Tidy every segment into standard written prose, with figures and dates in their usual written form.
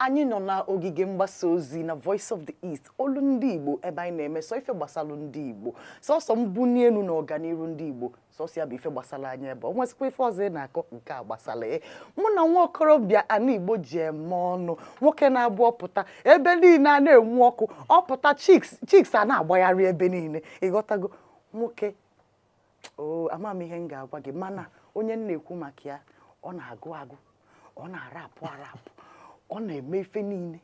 Anyị nọ na ogige mgbasa ozi na Voice of the East, olu ndị Igbo, ebe anyị na-eme sọ ife gbasalụ ndị Igbo, sọsọ mbunye elu na ọganiru ndị Igbo, sọsọ ya bụ ife gbasara anyị. Ebe ọ nwesịkwa ife ọzọ ị na-akọ nke a gbasara ị. Mụ na nwa okorobịa ana Igbo ji eme ọnụ, nwoke na-abụ ọpụta ebe niile a na-enwu ọkụ, ọpụta chicks chicks a na-agbagharị ebe niile, ịghọtago? Nwoke o, ama m ihe m ga-agwa gị, mana onye m na-ekwu maka ya, ọ na-agụ agụ, ọ na-arapụ arapụ, ọ na-eme ife niile.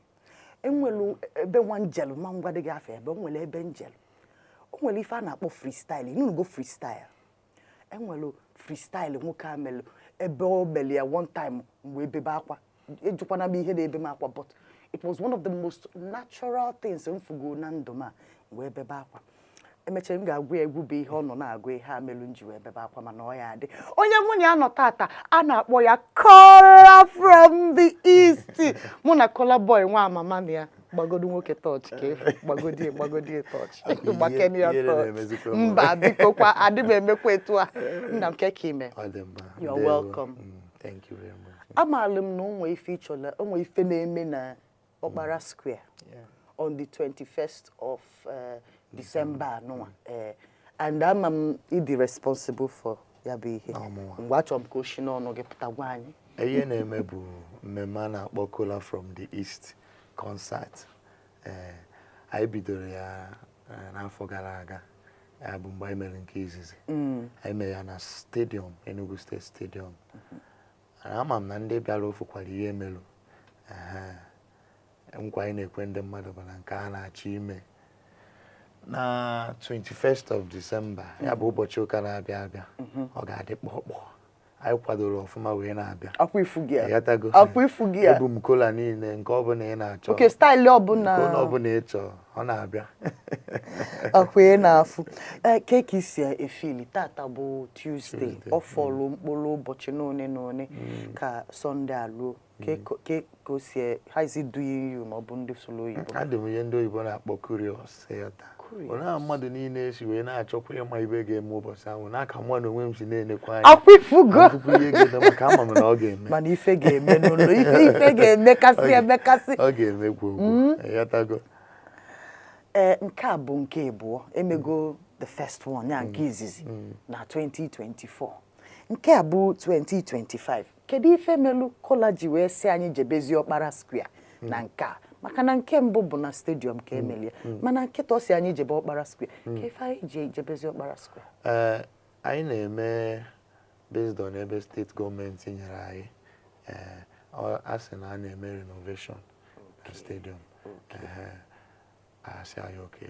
Enwelu ebe nwa njelu ma ngwa dị gị afọ ebe o nwere ebe njelu, o nwere ife a na-akpọ freestyle. Inugo freestyle? Enwelu freestyle nwoke a melụ ebe o mere ya one time mgbe ebebe akwa. Ejikwana m ihe na-ebe m akwa, but it was one of the most natural things m fugo na ndụ m a wee bebe akwa. Emechara m ga-agụ ya egwu bụ ihe ọ nọ na-agụ, ihe a melụ m ji wee bebe akwa. Mana ọ ya adị onye mụ na ya nọ tata a na-akpọ ya Kola from the East. Mụ na Kola Boy nwa amama na ya gbagodo nwoke touch ka efu gbagodie gbagodie touch gbakene ya Ihere touch. Na-emezikwa m. Mba, biko kwa, adị m emekwa etu a. Nna m, keke ime? Ọ dị mma. You're Ndewo. welcome. Thank you very much. Amaala m na o nwee ife ịchọla, o nwee ife na-eme na Okpara Square on the 21st of December anụnwa, and ama m ịdị responsible for ya bụ ihe. Ọmụnwa. Mgbe achọrọ m ka o si n'ọnụ gị pụta gwa anyị. Ihe na-eme bụ mmemme a na-akpọ Kola from the East concert. Ee, anyị bidoro ya n'afọ gara aga. Ya bụ mgbe anyị mere nke izizi. Anyị mere ya na stadium, Enugu State Stadium. Ama m na ndị bịara ofukwara ihe melụ. Ehe. Nkwa anyị na-ekwe ndị mmadụ bụ na nke a na-achọ ime na 21st of December, ya bụ ụbọchị ụka na-abịa abịa, ọ ga-adị kpọkpọ. Anyị kwadoro ọfụma wee na-abịa. Akwa ifu gị a. Ịghọtago? Akwa ifu gị a. Ebu m kola niile, nke ọbụla ị na-achọ. Oke style ọbụla. Nke onye ọbụla ị chọọ, ọ na-abịa. Ọkwa ị na-afụ. Ee, ke ka isi efili? Tata bụ Tuesday. Tuesday. Ọ fọrọ mkpụrụ ụbọchị n'one na one ka Sunday alụọ. Ke ka o si, how is it doing you, ma ọ bụ ndị sụrụ oyibo? Adị m ihe ndị oyibo na-akpọ curious, ịghọta? Curious. Onye ahụ mmadụ niile si wee na-achọkwa ịma ibe ga-eme ụbọchị ahụ, n'aka mụ na onwe m si na-enekwa anya. Akwa ifugo. Ọtụtụ ihe ga-eme, maka ama m na ọ ga-eme. Mana ife ga-eme n'ụlọ, ife ga-emekasị emekasị. Ọ ga-emekwa okwu, ịghọtago? Ee, nke a bụ nke abụọ emego. The first one ya, nke izizi na 2024, nke a bụ 2025. Kedu ife melu Kola ji wee sị anyị jebezi Ọkpara Square na nke a? Maka na nke mbụ bụ na stadium ka emelie, mana nkịta ọ si anyị jebe Ọkpara Square. Ka ife anyị ji jebezi Ọkpara Square? Ee, anyị na-eme based on ebe steeti gọọmenti nyere anyị. Ee, a sị na a na-eme renovation na stadium. Ehe, asị anyị oke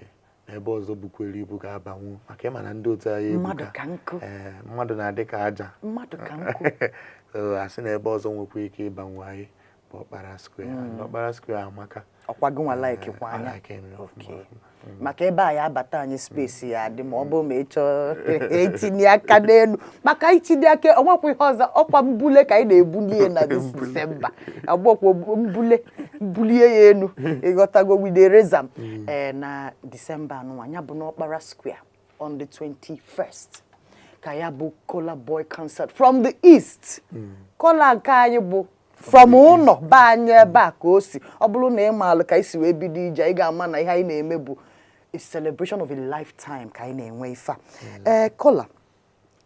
n'ebe ọzọ bukwere ibu ga-abanwu, maka ịma na ndị otu anyị ebuka. Mmadụ ka nkụ. Ee, mmadụ na-adị ka aja. Mmadụ ka nkụ. So asị na ebe ọzọ nwekwa ike ịbanwu anyị bụ Ọkpara Square. And Ọkpara Square amaka. Ọkwa gị nwa like kwa anya? I like m ya ọfụma. Ọfụma. Maka ebe a ya abata anyị, space ya adị, ma ọ bụrụ ma ị chọọ etinye aka n'elu, maka itinye aka onwekwa ihe ọzọ. Ọkwa mbule ka anyị na-ebulie na this December, agbọkwa mbule bulie ya elu, ịghọtago? We dey raise am. Ee, na December anụnwa, ya bụ n'Ọkpara Square on the 21st, ka ya bụ Kola Boy concert from the East. Kola nke anyị bụ from ụlọ be anyị ebe a ka o si. Ọ bụrụ na ị maalụ ka isi wee bido ije, ị ga-ama na ihe anyị na-eme bụ a celebration of a lifetime ka anyị na-enwe ife a. Ee, Kola,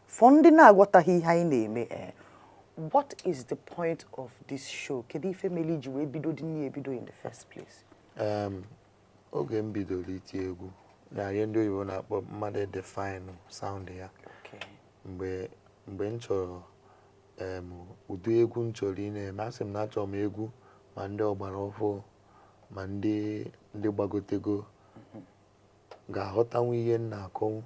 for ndị na-aghọtaghị ihe anyị na-eme, ee, what is the point of this show? Kedu ife mere iji wee bido dị na ebido in the first place? Oge m bidoro iti egwu na ihe ndị oyibo na-akpọ mmadụ define sound ya, mgbe m chọrọ ụdị egwu m chọrọ ị na-eme, asị m na achọrọ m egwu ma ndị ọgbara ọhụụ ma ndị gbagotego ga-aghọtanwu ihe m na-akọnwu.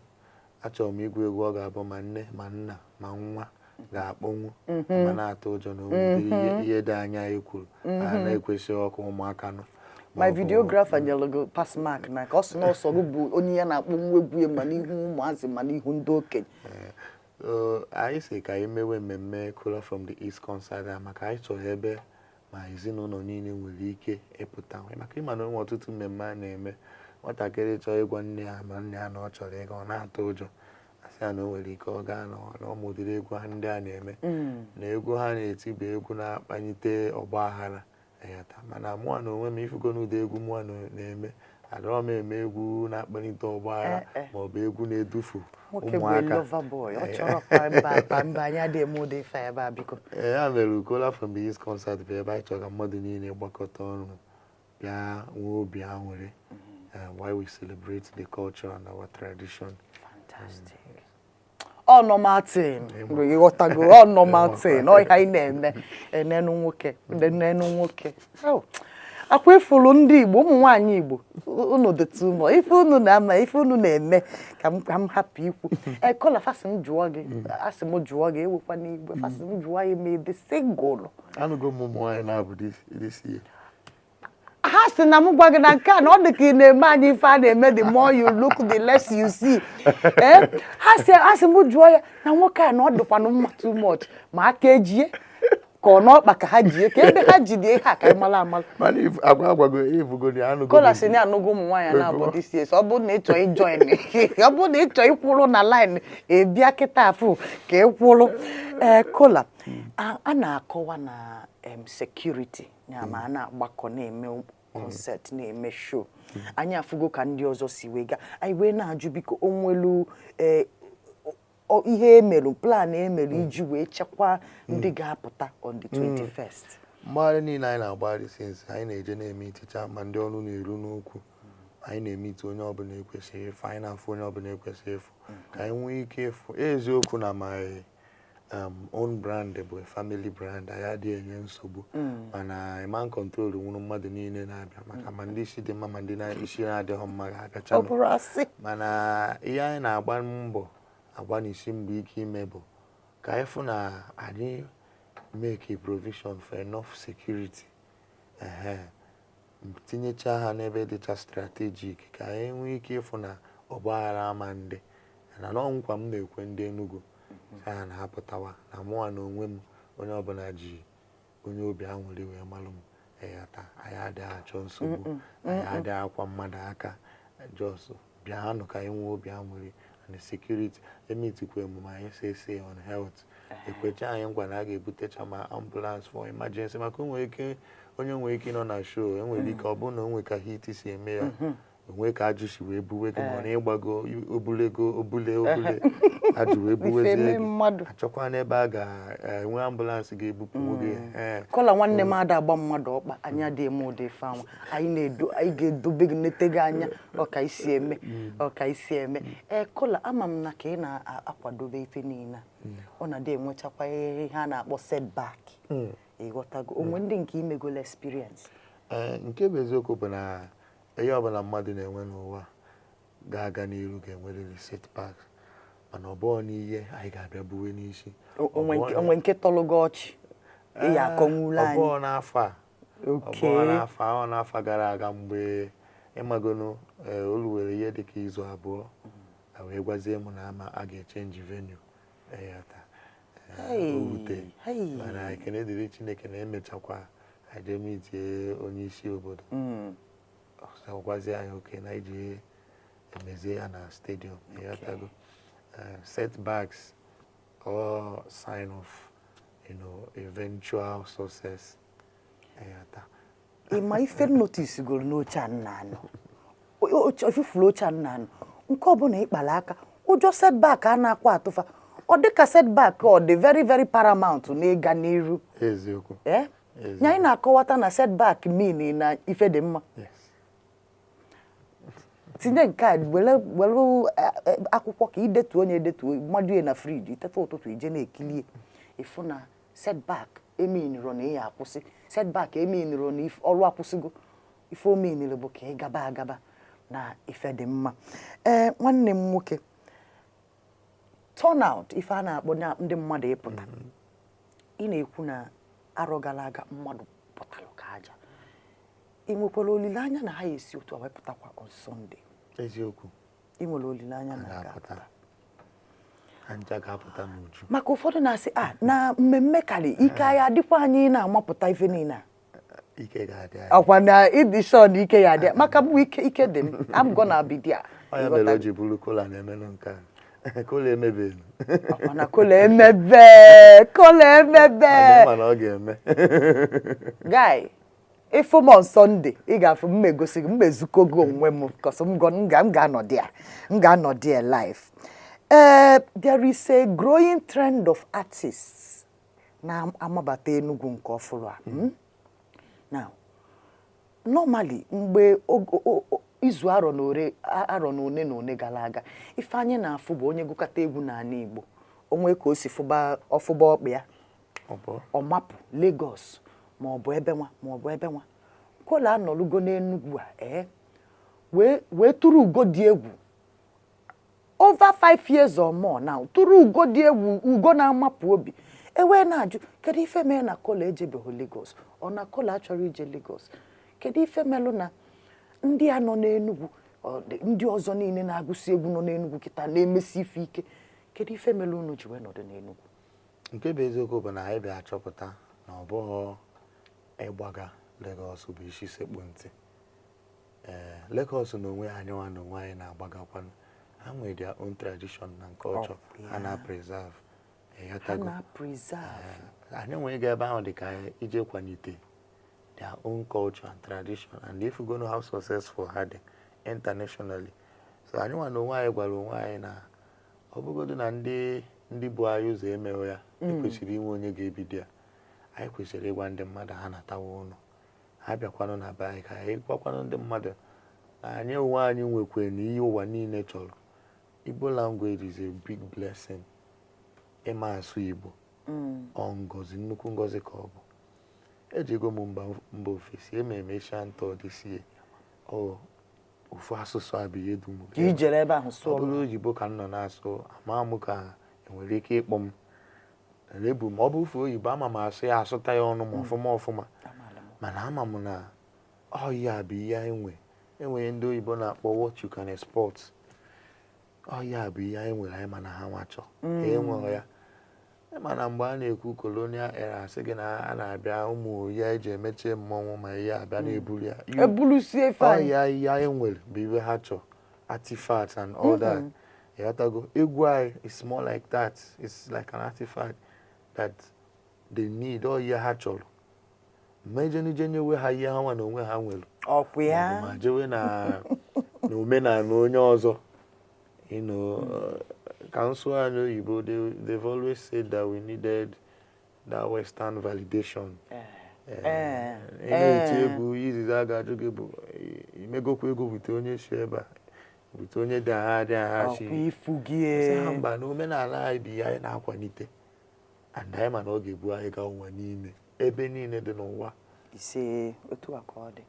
Achọrọ m igwu egwu ọ ga-abụ ma nne ma nna ma nwa ga-akpọnwu, ma na-atụ ụjọ na o nwere ihe dị anya e kwuru a na-ekwesịghị ọkụ ụmụaka nọ. My videographer nyere gị pass mark na ka ọ sị na ọsọ gị bụ onye ya na-akpọ nwa egwu ya, ma n'ihu ụmụazị ma n'ihu ndị okenye. So, anyị si ka anyị mewe mmemme Kola from the East concert a maka anyị chọrọ ebe ma ezinụlọ niile nwere ike ịpụta, maka ịma na onwe ọtụtụ mmemme a na-eme, nwatakịrị chọrọ ịgwa nne ya ma nne ya na ọ chọrọ ịga, ọ na-atụ ụjọ, asị ya na o nwere ike ọ gaa na ọ mụdịrị egwu ha ndị a na-eme, na egwu ha na-eti bụ egwu na-akpalite ọgba aghara. Ịghọta? Mana mụa na onwe m, ifugo n'ụdị egwu mụa na-eme, adọrọ m eme egwu na-akpalite ọgbaghara Eh, eh. maọbụ egwu na-edufu Nwoke bụ ụmụaka. lover boy, ọ chọrọ kwa mba mba mba. Anyị adịghị eme ụdị ife ebe a, biko. Ee, ya mere Kola from the East concert bụ ebe anyị chọrọ ka mmadụ niile gbakọta ọnụ bịa nwee obi aṅụrị while we celebrate the culture and our tradition. Fantastic. Ọ normal thing, ịghọtago? Ọ normal thing, ọ ihe anyị na-eme enenu nwoke, enenu nwoke. Oh, akwa ifuru ndị Igbo, ụmụ nwaanyị Igbo, unu dị too much. Ife unu na-ama, ife unu na-eme, ka m hapụ ikwu. Ee, Kola, fasị m jụọ gị, asị m jụọ gị, ewekwa n'igwe, fasị m jụọ ya ma ị dị single. Anụgo m ụmụ nwaanyị na-abụ this year. Ha sị na m gwa gị na nke a na ọ dị ka ị na-eme anyị ife a na-eme, the more you look, the less you see. Ee, ha sị m jụọ ya na nwoke a na ọ dịkwanụ mma too much, ma aka ejie ka ọ n'ọkpa ka ha jie, ka ebe ha jide ihe a, ka anyị mara amara. Mana agwa agwago ifugo na anụgo. Kola sị na anụgo ụmụ nwaanyị na-abụ this year. So ọ bụrụ na ị chọọ ijoin, ọ bụrụ na ị chọọ ịkwụrụ na line, ịbịa kịta afụ ka ị kwụrụ. Ee, Kola, a na-akọwa na security ya, ma a na-agbakọ na-eme concert, na-eme show, anyị afụgo ka ndị ọzọ si wee gaa. Anyị wee na-ajụ, biko, o nwelu ihe emerụ, plan emerụ iji wee chekwaa ndị ga-apụta on the 21st? Mgbagharị niile anyị na-agbagharị since anyị na-eje na-eme iticha, ma ndị ọrụ na-eru n'okwu, anyị na-emite onye ọbụla ekwesịrị ịfụ, anyị na-afụ onye ọbụla ekwesịrị ịfụ, ka anyị nwee ike ịfụ eziokwu na my own brand bụ a family brand. Anyị adịghị enye nsogbu, mana ịma control nwụrụ mmadụ niile na-abịa, maka ma ndị isi dị mma ma ndị isi na-adịghị mma ga-abịacha. Ọ bụrụ asị. Mana ihe anyị na-agba mbọ, agba n'isi mbọ ike ime bụ ka anyị fụ na anyị make a provision for enough security, ehe, tinyecha ha n'ebe dịcha strategic, ka anyị nwee ike ịfụ na ọgbaghara ama ndị na nọ. Nkwa m na-ekwe ndị Enugu sị ha na-apụtawa na mụnwa na onwe m, onye ọbụla ji onye obi aṅụrị wee malụ m. Eyata, anyị adịghị achọ nsogbu, anyị adịghị akwa mmadụ aka. Just bịanụ ka anyị nwee obi aṅụrị. And security emitikwa emume anyị sese on health, ekwecha anyị nkwa na a ga-ebutecha ma ambulance for emergency, maka o nwere ike onye nwere ike ịnọ na show, enwere ike ọ bụrụ na o nwere ka heat si eme ya, onwe ka ajụ si wee buwe gị, ma ọ na ịgbago obulego obule obule ajụ wee buwezie eme gị mmadụ. Achọkwa n'ebe a ga-enwe ambulance ga-ebupụ gị, ee. Kola nwanne m, ada agba mmadụ ọkpa. Anyị adịghị eme ụdị ife anwa. Anyị na-edo, anyị ga-edobe gị, nete gị anya, ọka isi eme, ọka isi eme. Ee, Kola, ama m na ka ị na-akwadobe ife niile a, ọ na-adị enwechakwa ihe a na-akpọ setback, ịghọtago? Onwe ndị nke imegolo experience? Ee, nke bụ eziokwu bụ na ihe ọbụla mmadụ na-enwe n'ụwa ga-aga n'iru ga-enwerịrị setback, mana ọ bụghị n'ihe anyị ga-abịa buwe n'isi. Onwe nke tọlụ gị ọchị ị ya akọnwulu Ọ anyị? bụghị n'afọ a, ọ bụghị n'afọ a, ọ n'afọ gara aga, mgbe ịmagonu olu were ihe dịka izu 2 a wee gwazie m na ama a ga-echange venue. Eyata, o wute, mana ekene dịrị Chineke na emechakwa anyị meetie onye isi obodo, ọ gwazie anyị oke na iji emezie ya na stadium. Ịghọtago? Setbacks or sign of eventual success. Ịghọta? Ị ma ife notice goro n'oche a nna anọ, ifufuru oche a nna anọ, nke ọbụla ịkpara aka, ụjọ setback a na-akwa atụfa. Ọ dịka setback ọ dị very very paramount n'ịga n'iru. Eziokwu. Ee. Eziokwu. Nya anyị na-akọwata na setback mean na ife dị mma. Yes. Tinye nke a, were were akwụkwọ ka idetuo onye edetuo mmadụ ya na fridge, iteta ụtụtụ ije na-ekilie, ịfụ na setback emeaniro na ị ya akwụsị, setback emeaniro na ọrụ akwụsịgo. Ife omeaniro bụ ka ị gaba agaba na ife dị mma. Ee, nwanne m nwoke, turnout, ife a na-akpọ na ndị mmadụ ịpụta, ị na-ekwu na arọ gara aga mmadụ pụtara ka aja. Ị nwekwara olileanya na ha esi otu a wepụtakwa on Sunday? Eziokwu. Ị nwere olileanya na ha ha ga-apụta. ga-apụta? Ha ncha ga-apụta n'uju. Maka ụfọdụ na-asị a na mmemme karị ike anyị adịkwa, anyị na-amapụta ife niile a. Ike ga-adị anyị. Ọkwa na ịdị sure na ike ya adị, maka mụ ike ike dị m, I'm gonna be there. Ọ ya mere o ji bụrụ Kola na-emenụ nke a. Kola emebeghị. Ọkwa na Kola emebe, Kola emebe. Mana ịma na ọ ga-eme. Guy, Ịfụ m on Sunday, ị ga-afụ m, egosi gị, m ezuko gị onwe m, cause m ga-anọdị ya, m ga-anọdị ya live. Ee, there is a growing trend of artists na-amabata Enugu nke ọfụrụ a. Now, normally, mgbe izu arọ na ore arọ na one na one gara aga, ife anyị na-afụ bụ onye gụkọta egwu n'ala Igbo, onwe ka o si fụba ọfụba ọkpa ya, ọ mapụ Lagos ma ọ bụ ebe nwa ma ọ bụ ebe nwa. Kola anọlugo n'Enugu a, ee, wee tụrụ ugo dị egwu over 5 years or more now, tụrụ ugo dị egwu, ugo na-amapụ obi. Ewee na-ajụ, kedu ife mere na Kola ejebeghị Lagos? Ọ na Kola achọrọ ije Lagos? Kedu ife melụ na ndị a nọ n'Enugu, ndị ọzọ niile na-agụsi egwu nọ n'Enugu kịta na-emesi ife ike? Kedu ife melụ unu ji wee nọdụ n'Enugu? Nke bụ eziokwu bụ na anyị bịa chọpụta na ọ bụghị ịgbaga Lagos bụ isi sekpu ntị. Ee, Lagos na onwe anyị nwa na onwe anyị na-agbagakwanụ, ha nwere their own tradition na culture ha na-preserve. Ha Ịghọtago? na-preserve. Anyị nwere ịga ebe ahụ dị ka ije kwalite their own culture and tradition, and if you go know how successful ha dị internationally. So anyị nwa na onwe anyị gwara onwe anyị na ọ bụgodu na ndị bụ anyị ụzọ emeghị ya, ekwesịrị inwe onye ga-ebido ya. Anyị kwesịrị ịgwa ndị mmadụ ha natawa ụlọ, ha bịakwanụ na be anyị, ka anyị gwakwanụ ndị mmadụ na anyị onwe anyị nwekwe na ihe ụwa niile chọrọ. Igbo language is a big blessing. Ịma asụ Igbo, ọ ngọzi, nnukwu ngọzi ka ọ bụ. Ejego m mba ofesi, emere m Asian tour this year. Ọ ofu asụsụ a bụ ihe dum. Ka i jere ebe ahụ Ọ sụọ? bụrụ oyibo ka m nọ na-asụ, ama m ka enwere ike ịkpọ m ebu ma ọ bụ ofe oyibo ama m asụ ya, asụta ya ọnụ m ọfụma ọfụma. Amaala m. Mana ama m na ọ ihe a bụ ihe anyị nwe. Enwere ndị oyibo na-akpọ what you can export. Ọ ihe a bụ ihe anyị nwere, anyị mana ha nwa chọọ ha enweghị ya. Mana mgbe a na-ekwu colonial era, asị gị na a na-abịa ụmụ ihe eji emeche mmọnwụ, ma ihe abịa na-eburu ya. Ebulusie ife Ọ anyị. ya ihe anyị nwere bụ ihe ha chọọ, artifacts and all that. Ịghọtago? Egwu anyị is more like that. It's like an artifact that they need. Ọ ihe ha chọrọ, ma ejenije nyewe ha ihe ha nwa na onwe ha nwere, Ọkwa ya. maọbụ ma jewe na omenala onye ọzọ. Ka nsụ anyị oyibo, they've always said that we needed that western validation. Ị na-eti egwu, izizi a ga-ajụ gị bụ, imegokwa egwu bute onye si ebe a, bute onye dị agha dị agha si. Ọkwa ifu gị. Sị ha mba, na omenala anyị bụ ihe anyị na-akwalite, and anyị ma na ọ ga-ebu anyị gaa ụwa niile, ebe niile dị n'ụwa. Ise, otu a ka ọ dị.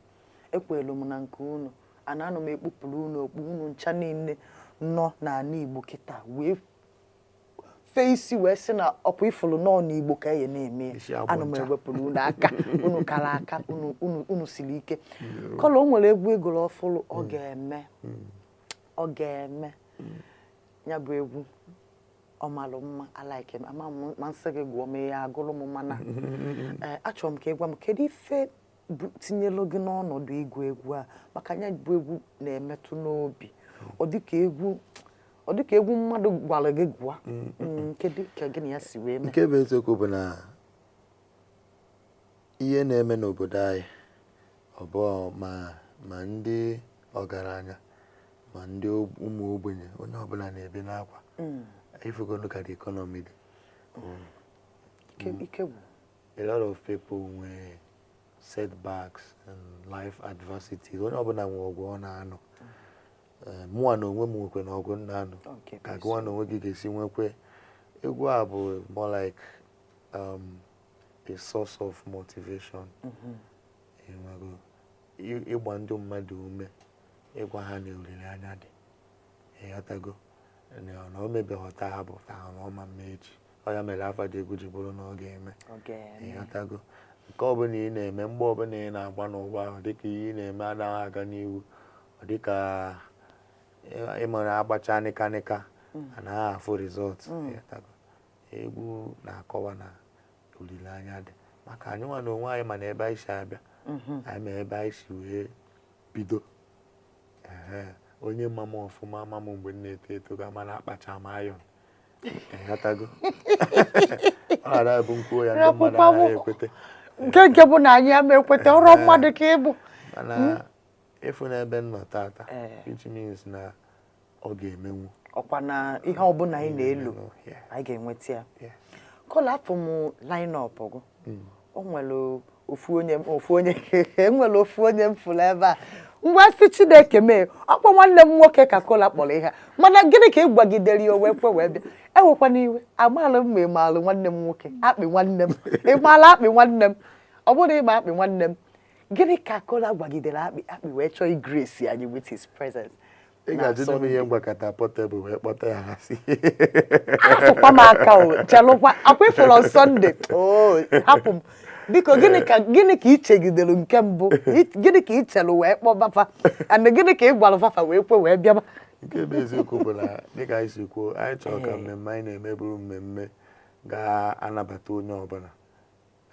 Ekwelu m na nke unu ana anụ m ekpupụrụ unu okpu, unu ncha niile nọ n'ala Igbo kịta wee fee isi wee sị na ọkwa ifuru nọọ n'Igbo ka eye na-eme ya. Isi agbọ Anụ m ncha. ewepụrụ unu aka, unu kara aka, unu siri ike. Kọla, o nwere egwu egoro ọfụrụ ọ ga-eme, ọ ga-eme ya bụ egwu ọ malụ mma. Alaike m ama m ma nsị gị gụọ m ya, agụrụ m, mana ee, achọrọ m ka ị gwa m kedu ife bụ tinyelu gị n'ọnọdụ ịgụ egwu a, maka anya bụ egwu na-emetụ n'obi. Ọ dịka egwu mmadụ gwara gị gụa. Kedu ka gị na ya si wee mee? Nke bụ eziokwu bụ na ihe na-eme n'obodo anyị, ọ bụ ma ndị ọgaranya ma ndị ụmụ ogbenye, onye ọbụla na-ebe n'akwa. Ifugonu ka the economy dị. Ike gwụ. A lot of people nwere setbacks and life adversities. Onye ọbụla nwere ọgụ ọ na-anọ. Eh, mụnwa na onwe m nwekwe na ọgụ m na-anọ, Nke bụ ka gụnwa na onwe gị ga-esi nwekwe. Egwu a bụ more like a source of motivation. Ịnwego ịgba ndị mmadụ ume, ịgwa ha na olileanya dị. Ịghọtago? Na o mebeghị taa bụ taa, na ọma mma echi. Ọ ya mere afa dị egwu ji bụrụ na ọ ga-eme. Ọ ga-eme. Ịghọtago? Nke ọbụla ị na-eme, mgbe ọbụla ị na-agba n'ụwa ahụ, dịka ihe ị na-eme anaghị aga n'ihu, ọ dịka ịmara agbacha nịka nịka, anaghị afụ result. Ịghọtago? Egwu na-akọwa na olileanya dị, maka anyị nwa na onwe anyị ma na ebe anyị si abịa, anyị ma ebe anyị si wee bido. Ehe, onye ma m ọfụma ama m mgbe m na-eto eto ga-ama na akpacha m ayọn. Ịghọtago? Ọ na-ada bụ nkwuo ya, ndị mmadụ Rapụkwa m. anaghị ekwete. Nke bụ na anyị ama ekweta ọrụ mmadụ ka ịbụ. Mana ịfụ n'ebe m nọ tata, Ee. which means na ọ ga-emenwu. Ọkwa na ihe ọbụla anyị na-elo, anyị ga-enweta ya. Kola, afọ m line-up gụ, o nwere ofu onye, ofu onye, enwere ofu onye m fụrụ ebe a. Ngwa, sị Chineke mee, ọkwa nwanne m nwoke ka Kola kpọrọ ihe a. Mana gịnị ka ị gwagidere ya o wee kwe wee bịa? Ewekwana iwe, amaala m ma ị maalụ nwanne m nwoke Akpị. Nwanne m, ị maala Akpị nwanne m? Ọ bụrụ ịma Akpị nwanne m, gịnị ka Kola gwagidere Akpị, Akpị wee chọọ igrace anyị with his presence Ị na ga-ajụ m Sunday? Ihe ngwakọta Portable wee kpọta ya ha si. Afụkwa m aka o, chelụkwa akwa ịfụrụ on Sunday o, hapụ m biko. Gịnị ka ị chegidere nke mbụ? Gịnị ka ị chelụ wee kpọba fa, and gịnị ka ị gwara fafa wee kwe wee bịaba? Nke bụ eziokwu bụ na, dịka anyị si kwuo, anyị chọrọ ka mmemme anyị na-eme bụrụ mmemme ga-anabata onye ọbụla.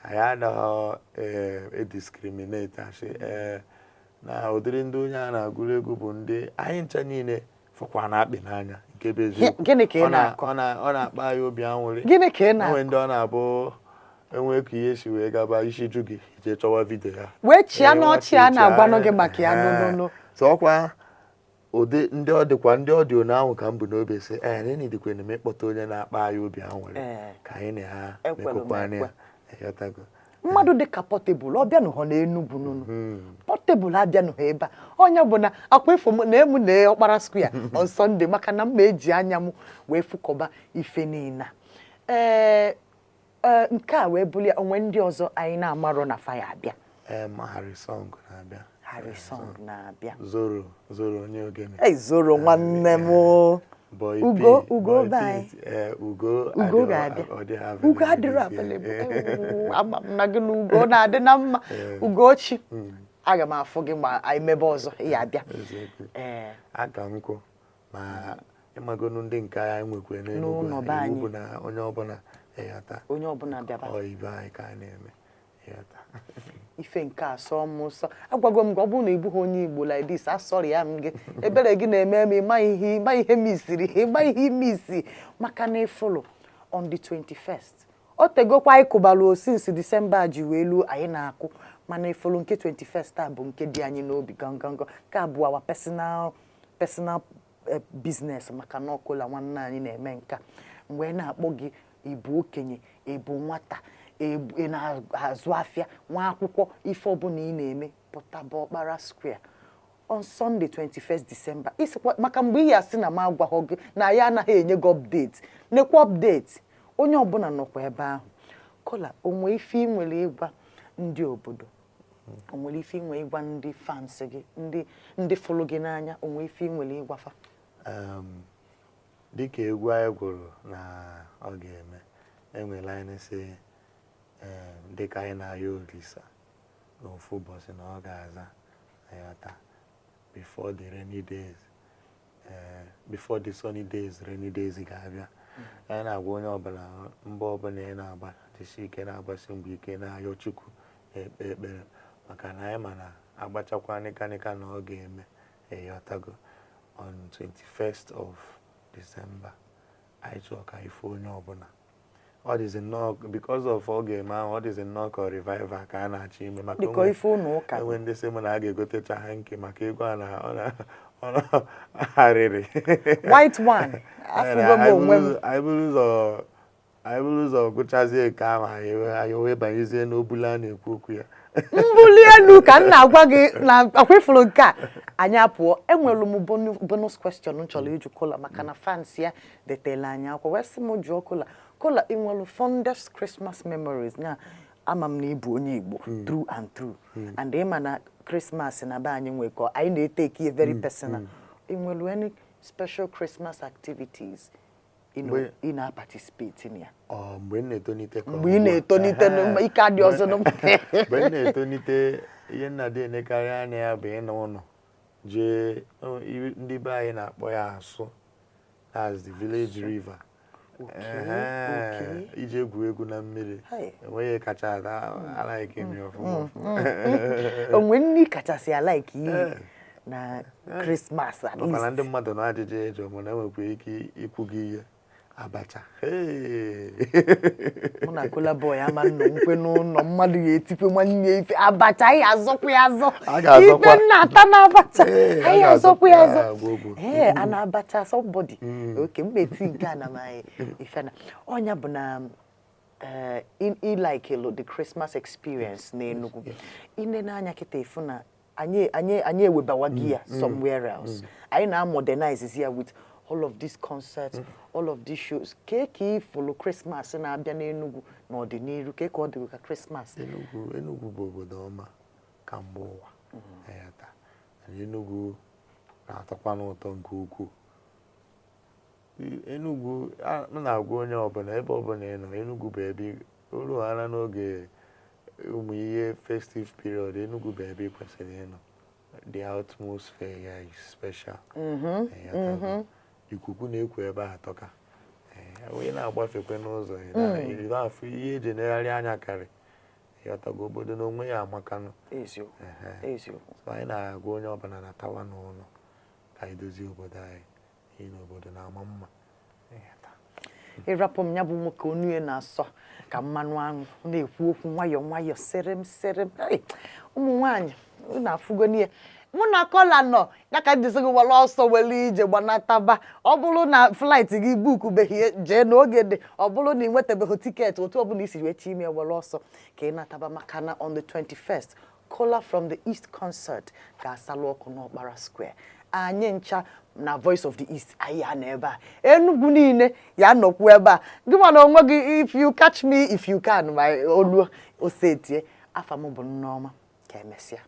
Anyị anaghị ediscriminate, asị ee na ụdịrị ndị onye a na-agụrụ egwu bụ ndị anyị ncha niile fụkwa na Akpị n'anya. Nke bụ eziokwu. Gịnị ka ị na-akọ? Ọ na-akpa anyị obi aṅụrị. Gịnị ka ị na-akọ? Enwe ndị ọ na-abụ enwe ka ihe si wee gaba isi ju gị, jee chọwa video ya. Wee chịa Ee, n'ọchị a nwa na-agwanụ chịa. gị maka ya nụnụnụ. So ọkwa ụdị ndị ọ dịkwa, ndị ọ dị one ahụ ka m bụ n'obi sị ee na enidikwana m ịkpọta onye na-akpa anyị obi aṅụrị ka anyị na ha Ekwelu m. mekọkwana ya. Ekwe. Ịghọtago? Mmadụ dịka Portable, ọ bịanụghọ n'Enugwu nụnụ. Portable abịanụghọ ebe a. Onye bụ na akwa ifo m na emu na Ọkpara Square on Sunday, maka na m ma eji anya m wee fụkọba ife niile a. Ee ee, nke a wee bulie onwe ndị ọzọ anyị na-amarọ na faya abịa. Harry Song na-abịa. Harry Song na-abịa. Zoro, Zoro onye ogene. Ei, Zoro nwanne m o. Boy P, Ugo, Ugo Boy be P, anyị. Ugo Ugo ga-abịa. ọ dịghị Ugo available adịrọ this year. available. Ewu, ama m na gị na Ugo na-adị na mma. Ugochi, aga m afụ gị ma anyị mebe ọzọ, ị ya abịa. Eziokwu. Ee. Aka nkwụ ma ịmagonu ndị nke anyị nwekwe n'Enugwu N'ụlọ a, be iwu anyị. bụ na onye ọbụla, ịghọta? Onye ọbụla bịaba. Ọ ibe anyị ka a na-eme, ịghọta? Ife nke a sọ m nsọ, agwago m gị, ọ bụrụ na ị bụghị onye Igbo like this, asọrị ya m gị, ebere gị na-eme m. Ịma ihe, ịma ihe misiri, ịma ihe imisi, maka na ịfụlụ on the 21st, o tegokwa anyị kụbalụ osinsi Disemba ji wee luo, anyị na-akụ, mana ịfụlụ nke 21st a bụ nke dị anyị n'obi gangangan. Nke a bụ our personal business, maka na ọkụla nwanne anyị na-eme nka. Mgbe na-akpọ gị, ịbụ okenye, ịbụ nwata, ị na-azụ afịa, nwa akwụkwọ, ife ọbụla ị na-eme, pụtaba Ọkpara Square on Sunday 21st December. Isikwa maka mgbe ị ya asị na m agwaghọ gị na ya anaghị enye gị update, nekwa update, onye ọbụla nọkwa ebe ahụ. Kola, onwe ife ị nwere ịgwa ndị obodo? O nwere ife ị nwere ịgwa ndị fans gị, ndị fụrụ gị n'anya? O nwere ife ị nwere ịgwafa? Dịka egwu anyị gwụrụ na ọ ga-eme, enwere anyị sị dịka anyị na-ayọ Olisa n'ofu ụbọchị na ọ ga-aza, ayọta before the rainy days, before the sunny days, rainy days ga-abịa. Anyị na-agwa onye ọbụla, mbọ ọbụla ị na-agba, jisi ike, na-agbasi mbọ ike, na-ayọ Chukwu, na-ekpe ekpere, maka na anyị ma na agbachakwa nịkanịka na ọ ga-eme, ịghọtago? On 21st of December, anyị chọrọ ka ife onye ọbụla. Ọ dịzị nnọọ, because of ọ ga-eme ahụ, ọ dịzị nnọọ ka revival ka a na-achọ ime maka Dịka ife ụlọ ụka. Enwe ndị sị m na a ga-egotecha ha nke maka ego a na ọ na ọ na arịrị. White one, afụgo m onwe m. Anyị buru ụzọ gụchazie nke ahụ, anyị wee banyezie n'obula a na-ekwu okwu ya. Mbuli elu ka m na-agwa gị na akwa ifuru nke a anyị apụọ. Enwere m bonus question m chọrọ ịjụ Kola, maka na fans ya detela anyị akwụkwọ wee sị m jụọ Kola. Kola, ị nwere fondest Christmas memories? Na ama m na ị bụ onye Igbo through and through, and ị ma na Christmas na be anyị nwekọ, anyị na-etake it very personal. Ị nwere any special Christmas activities ị na-participate in ya? Ọ mgbe m na-etonite ka ọ Mgbe ị ugbu a? na-etonite, ike adị ọzọ nụ. Mgbe m na-etonite, ihe nna dị enekarị anya ya bụ ịnọ ụlọ jee ndị be anyị na-akpọ ya asụ, that's the village river. Iji egwu egwu na mmiri. Enweghị kacha ata alaike m ya ọfụma ọfụma. Onwe nri kachasị alike iri na Christmas at Maka na least? Ndị mmadụ na ajụjụ ịjụ mana enwekwa ike ikwu gị ihe. Abacha. Hey! Mụ na Kola Boy ama nnọ nkwe n'ụlọ mmadụ ya etikwe nwanne ya ife abacha, anyị azọkwa ya azọ. A ga-azọkwa. Ife nna ata na abacha. Ee, a anyị azọkwa ya azọ. Ya, gwogwo. Ee, a na-abacha somebody. Okay, m eti nke a na my ife na ọnya bụ na ị like the Christmas experience n'Enugu. Ine n'anya kịta, ịfụ na anyị ewebawaghị ya somewhere else. Anyị na-modernize ya with all of these concerts, all of these shows. Kee ka ịfụlụ Christmas na-abịa n'Enugu n'ọdịnihu? Kee ka ọ dị ka Christmas? Enugu bụ obodo ọma ka mgbe ụwa. Eyata. And Enugu na-atọkwa n'ụtọ nke ukwuu. Enugu, m na-agwa onye ọbụla, ebe ọbụla ị nọ, Enugu bụ ebe olu ghara n'oge ụmụ ihe festive period, Enugu bụ ebe ị kwesịrị ịnọ. The atmosphere ya is special. Eyata. Ikuku na-ekwo ebe a atọka. Ee, onye na-agbafekwe n'ụzọ, ị na-afụ ihe eji enegharị anya karị. Ịghọtago, obodo na onwe ya amakanụ. Eziokwu. Ehe. Eziokwu. So anyị na-agwa onye ọbụla na tawa n'ụlọ ka anyị dozie obodo anyị, n'ihi na obodo na-ama mma. Ịghọta. Ịrapụ m, ya bụ nwoke onu ya na-asọ ka mmanụ aṅụ, na-ekwu okwu nwayọọ nwayọọ, sịrịm sịrịm. Hey, ụmụ nwaanyị unu afụgo n'ihe mụ na Kola nọ ya ka njisi gị were ọsọ were ije gbanataba. Ọ bụrụ na flight gị bukubeghị, jee n'oge dị. Ọ bụrụ na ị nwetabeghị ticket, otu ọbụla isi wee chi ime, were ọsọ ka ị nataba, maka na on the 21st, Kola from the East concert ga-asalụ ọkụ n'Ọkpara Square. Anyị ncha na Voice of the East, anyị ya nọ ebe a. Enugu niile ya nọkwu ebe a. Gị ma na onwe gị, if you catch me if you can, ma olu osetie. Afa m bụ Nneọma. Ka emesịa.